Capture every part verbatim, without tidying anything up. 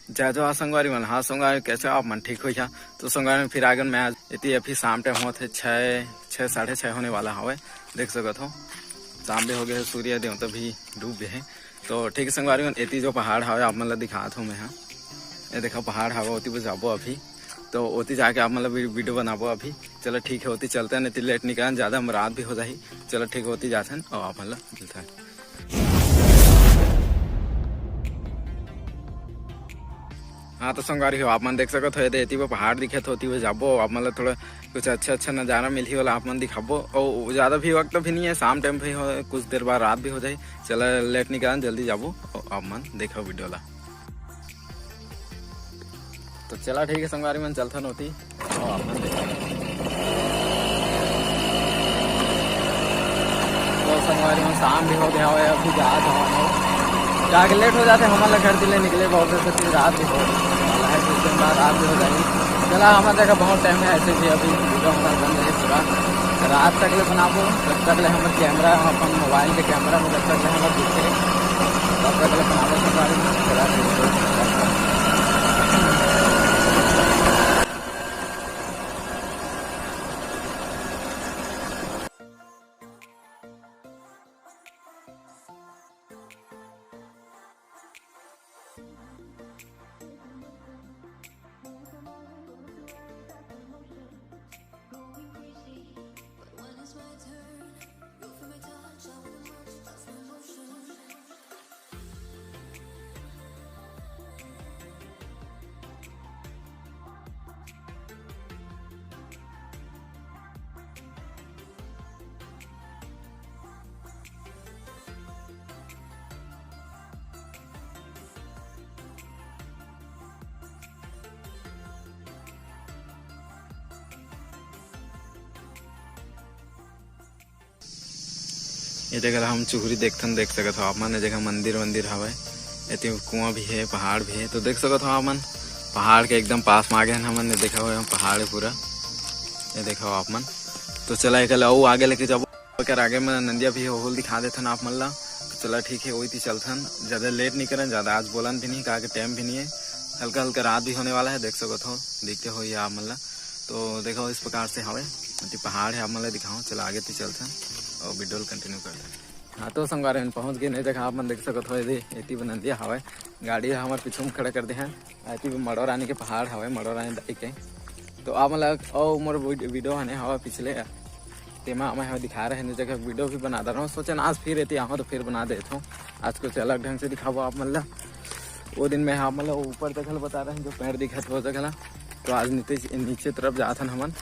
जय जोहार संगवारी मन। हाँ संगवारी, कैसे हो आप मन? ठीक हो? तो संगवारी मन, फिर आगन मैं आज एती अभी शाम टाइम होत हे, छः, छः, साढ़े छः होने वाला हवे। देख सकत हो, शाम भी हो गए हे, सूर्य देवता भी डूब गए हे। तो ठीक है संगवारी मन, एती जो पहाड़ हवे, आप मन ला दिखात हूँ मैं। हाँ, ये देखो पहाड़ हवे, ओती बस जाबो अभी। तो ओती जाके आप मन ला वी-, वीडियो बनाबो अभी। चलो ठीक है, ओती चलते हैं, नहीं तो लेट निकलन, ज़्यादा हम रात भी हो जाही। चलो ठीक है, ओती जाते हैं और आप मन ला मिलते हैं। हाँ तो संगवारी हो, आप मन देख सकत हो, ये दे एती वो पहाड़ दिखत होती वो जाबो, आप मन ला थोड़ा कुछ अच्छा अच्छा नज़ारा मिलही वाला आप मन दिखाबो। और ज़्यादा भी वक्त भी नहीं है, शाम टाइम भी हो, कुछ देर बाद रात भी हो जाए। चला लेट निकलन, जल्दी जाबो और आप मन देखो वीडियो ला। तो चला ठीक है संगवारी मन, चलथन ओती। ओ, अपन देखा। तो संगवारी मन, शाम भी हो गया हवे, अभी जात हवन। जाके लेट हो जाथे हमन ला घर दिले निकले, बहुत से फिर रात भी हो वाला है, कुछ दिन बाद रात भी हो जाही। चला हमर देखा बहुत टाइम है, ऐसे भी अभी वीडियो हमारा बन रही पूरा रात तक ले बनाबो, जब तक ले हमर कैमरा, अपन मोबाइल के कैमरा में जब तक ले हमर दिखे, तब तक ले बनाबो संगवारी मन। चला ठीक है। ये जगह ला हम चुहरी देखथन, देख सकत हो आप मन। ये जगह मंदिर वंदिर हवय, एती कुआं भी है, पहाड़ भी है। तो देख सकत हो आप मन, पहाड़ के एकदम पास में आ गए हन हमन। ये देखा हुआ पहाड़ है पूरा, ये देखा हो आप मन। तो चला एक अउ आगे लेके जाबो, ओकर आगे में नंदिया भी होल दिखा देथन आप मन ला। तो चला ठीक है, वही ती चलथन, ज़्यादा लेट नहीं करन, ज़्यादा आज बोलन भी नहीं, कहा के टाइम भी नहीं है, हल्का हल्का रात भी होने वाला है। देख सकत हो, दिखते हो ये आप मन ला। तो देखो इस प्रकार से हवे, एती पहाड़ है, आप मन ला दिखाओ। चला आगे ती चलथन और वीडियो कंटिन्यू करथन। हाँ तो संगवारी मन, पहुँच गए नई जगह, आप मन देख सकत हो, एती, एती नंदिया हवे, गाड़ी ला हमर पीछू में खड़ा कर दे हैं। एती मड़ो रानी के पहाड़ हवे, मड़ो रानी दाई के। तो आप मन ला अउ मोर वीड-, वीडियो हने हवा पिछले, तेमा मैं हवा दिखा रहे हैं, जगह वीडियो भी बना दे रहा हूँ। सोचन आज फिर एती आऊँ तो फिर बना देता हूँ। आज कुछ अलग ढंग से दिखाबो आप मन ला। वो दिन मैं आप मन ला ऊपर जगह ला बता रहे हैं, जो पेड़ दिखत हो जगह ला। तो आज नीचे, नीचे तरफ जात हन हमन,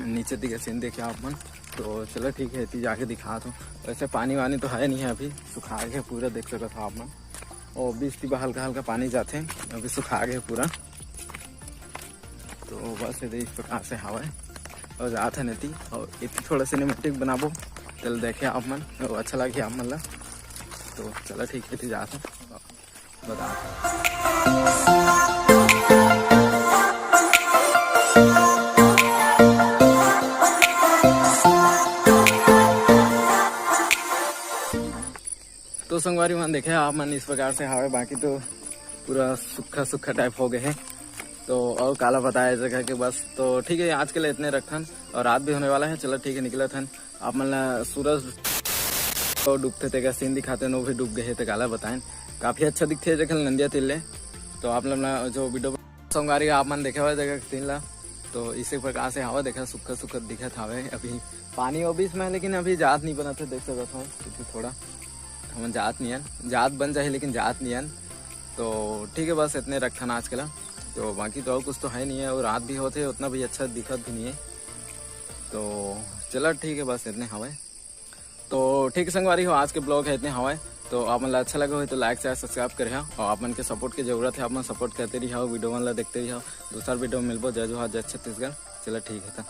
नीचे दिखे सीन देखे आप मन। तो चलो ठीक है, एती जाके दिखात हूँ। वैसे पानी वानी तो है नहीं है अभी, सुखा गया पूरा, देख सकत हो आप मन। और बीच ती हल्का हल्का पानी जाथे, अभी सुखा गया पूरा। तो बस ये इस प्रकार से हवा है और जात है नती, और एती थोड़ा सिनेमेटिक बनाबो, चल देखे आप मन, और अच्छा लगे आप मन ला। तो चलो ठीक है, एती जात है, बता। तो संगवारी मन देखे आप मन इस प्रकार से हवे, बाकी तो पूरा सूखा सूखा टाइप हो गए है। तो और काला बताया जगह के बस। तो ठीक है, आज के लिए इतने रखथन और रात भी होने वाला है। चलो ठीक है, निकलत हन। आप मन ला सूरज तो डूबते तेकर सीन दिखाते हैं, वो भी डूब गए थे, काला बताएं। काफ़ी अच्छा दिखते है जगह नंदिया तिल्ले। तो आप लोग ना जो वीडियो संगवारी आप मन देखे हुए जगह सीन ला, तो इसी प्रकार से हवा देखा, सुखा सुखा दिखत हवे। अभी पानी हो बीच में, लेकिन अभी जात नहीं बनत है, देख सकत हो, क्योंकि थोड़ा हमन जात नहीं हन, जात बन जाही लेकिन जात नहीं हन। तो ठीक है, बस इतने रखथन आज के ला। तो बाकी तो और कुछ तो है नहीं है, और रात भी होते उतना भी अच्छा दिखत भी नहीं है। तो चला ठीक है, बस इतने हवे। तो ठीक है संगवारी हो, आज के ब्लॉग है इतने हवे। तो आप मन ला अच्छा लगा हो तो लाइक शेयर सब्सक्राइब करे हो, और आप मन के सपोर्ट की जरूरत है, आप मन सपोर्ट करते रहिए, वीडियो मन ला देखते रहिए। दूसरा वीडियो में मिलबो। जय जोहार, जय छत्तीसगढ़। चला ठीक है, तो